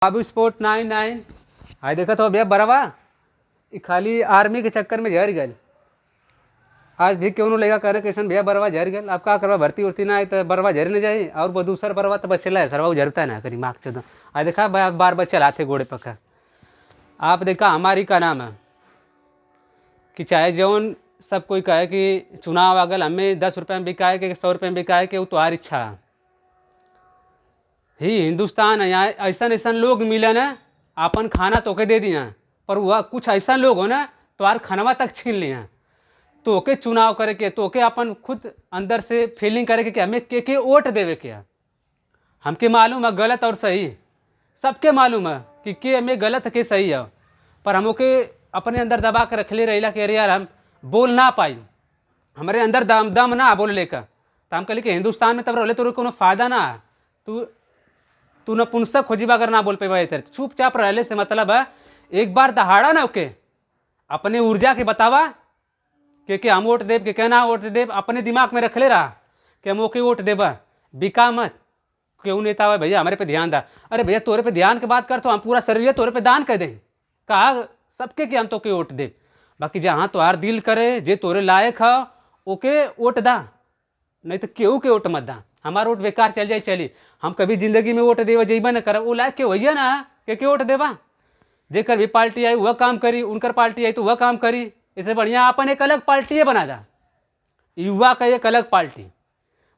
बाबू स्पोर्ट 99 आई देखत हो भैया बरवा इ खाली आर्मी के चक्कर में झर गए। आज भी क्यों लगा करे कैसन भैया बरवा झर गए। अब का करवा, भर्ती उर्ती ना आई तो बरवा झर न जाए और वो दूसर बरवा तो बचला है सरवा झरता ना करी माक चो। आज देखा बार बच्चा लाते गोड़े पक्का। आप देखा हमारी का नाम है कि चाहे जौन सब कोई कहे कि चुनाव आगल हमें 10 रुपये में बिकाए के 100 रुपये में बिकाए के वो तुम्हारी इच्छा है। ही हिंदुस्तान है, यहाँ ऐसा ऐसा लोग मिले ना अपन खाना तोके दे दिया, पर वह कुछ ऐसा लोग हो ना तुम्हार खानवा तक छीन लिया। तोके चुनाव करे के तोके अपन खुद अंदर से फीलिंग करे के कि हमें के वोट देवे के है। हमके मालूम है गलत और सही, सबके मालूम है कि के हमें गलत के सही है, पर हम ओके अपने अंदर दबा के रखले रहिला कि अरे यार हम बोल ना पाई, हमारे अंदर दम दम ना बोल लेकर। तो हम कहले कि हिंदुस्तान में तब रहले तो कोनो फ़ायदा ना है, तू तू नपुंसक हो जीवा अगर ना बोल पेबा। इधर चुपचाप रहले से मतलब है एक बार दहाड़ा ना ओके अपने ऊर्जा के बतावा के हम वोट देब के ना वोट देब, अपने दिमाग में रखले रहा कि हम ओके वोट देबा, बिका मत। क्यों नेता है भैया हमारे पे ध्यान दा, अरे भैया तोरे पे ध्यान के बात कर तो हम पूरा शरीर तोरे पे दान कर दें, कहा सबके कि हम तो के वोट दे। बाकी जहाँ तोहार दिल करे जे तोरे लायक है ओके वोट दा, नहीं तो केहू के वोट मत दा। हमार वोट बेकार चल जाए चली, हम कभी जिंदगी में वोट देवा जेबा न करब, वो लायक के होइए ना के वोट देवा। जेकर भी पार्टी आई वह काम करी, उनकर पार्टी आई तो वह काम करी। इससे बढ़िया अपन एक अलग पार्टी बना दा, युवा का एक अलग पार्टी,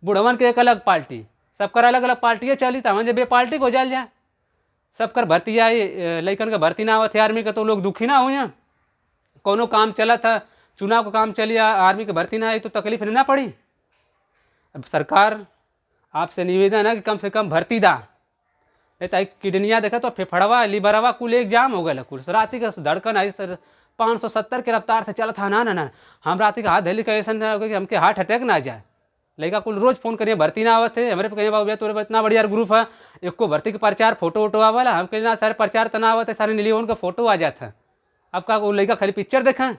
बुढ़वन के एक अलग पार्टी, सबकर अलग अलग पार्टी चली तो हम जब बे पार्टी हो जाए जाए। सबकर भर्ती आई लइकन के भर्ती ना आवत है आर्मी के तो लोग दुखी ना हो। यहाँ कोनो काम चला था, चुनाव का काम चली आर्मी के भर्ती ना आई तो तकलीफ ना पड़ी। अब सरकार आपसे निवेदन है कि कम से कम भर्ती दा, नहीं तो किडनिया देखा तो फेफड़वा लिबरवा कुल एक जाम हो गया। कुल रात का धड़कन आई सर 570 के रफ्तार से चला था ना ना ना हम रात के हाथ धैली ऐसा कि हमके हार्ट अटैक ना आ जाए। लड़का कुल रोज फोन करिए भर्ती ना आवत है हमारे पे, कहीं बाबू भैया तोरे इतना बढ़िया ग्रुप है एको भर्ती के प्रचार फोटो वोटो आवला, हम कहीं ना सारे प्रचार तो ना आवत है, सारे नीली का फोटो आ जाता है। अब का वो लड़का खाली पिक्चर देखें,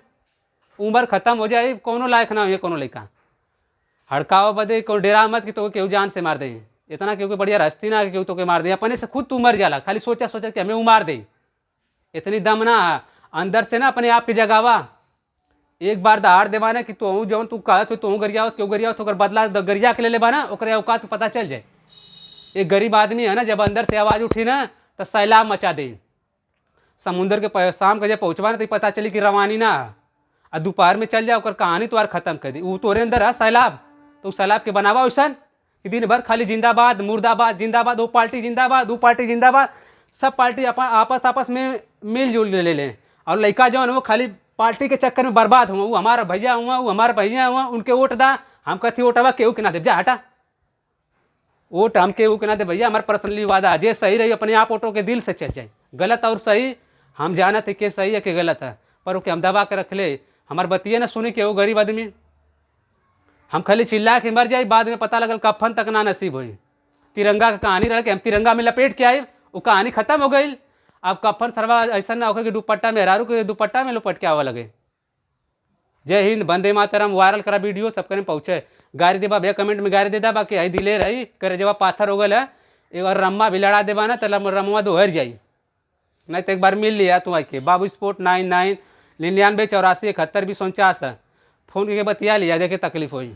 उम्र खत्म हो जाए कोनो लायक ना हो कोनो लड़का। हड़काओ बदे को डेरा मत कि तो केहू जान से मार दे, इतना क्योंकि बढ़िया रस्ती ना केहू तो के मार दे, अपने से खुद तू मर जाला। खाली सोचा सोचा कि हमें उमार दे, इतनी दम ना अंदर से ना अपने आप के जगावा। एक बार दहाड़ देवा ना कि तू जौन तू कहत हो तू गरियावत क्यों गरियावत, ओकर बदला गरिया के ले लेबा ना ओकर औकात पता चल जाए। एक गरीब आदमी है ना जब अंदर से आवाज़ उठी ना तो सैलाब मचा दे। समुंदर के शाम के जब पहुँचवा ना तो पता चली कि रवानी ना, और दोपहर में चल जाए ओकर कहानी तो खत्म कर दी। वो तोरे अंदर है सैलाब, तो सैलाब के बनावा वैसन कि दिन भर खाली जिंदाबाद मुर्दाबाद जिंदाबाद, वो पार्टी जिंदाबाद वो पार्टी जिंदाबाद, सब पार्टी अपन आपस आपस में मिलजुल ले लें। और लड़का जो है वो खाली पार्टी के चक्कर में बर्बाद हुआ, वो हमारा भैया हुआ वो हमारा भैया हुआ, उनके वोट दा हम कथी वोट केहू के ना दे, जा हटा वोट हम केहू के ना दे भैया। हमारे पर्सनली वादा जे सही रही अपने आप वोटों के दिल से चल जाए, गलत और सही हम जानत है के सही है कि गलत है, पर ओके हम दबा के रख ले। हमार बतिए ना सुनी के वो गरीब आदमी, हम खाली चिल्ला के मर जाए, बाद में पता लगल कफन तक ना नसीब हुई। तिरंगा का कहानी रह के हम तिरंगा में लपेट के आए, वो कहानी खत्म हो गई। अब कफन सरवा ऐसा ना होकर कि दुपट्टा में हरारू के दुपट्टा में लपट के आवा लगे। जय हिंद, वंदे मातरम। वायरल करा वीडियो सबके पहुँचे। गारी देबा भैया कमेंट में गारी दे दा, बाकी आई दिले रही करे जब पाथर हो गल है एक बार रम्मा भी लड़ा देबा ना तो रम्मा दोहर जाई, नहीं तो एक बार मिल लिया तू आके। बाबू स्पोर्ट 99 99 84 71 20 49 फोन करके बतिया लिया, देखे तकलीफ हुई।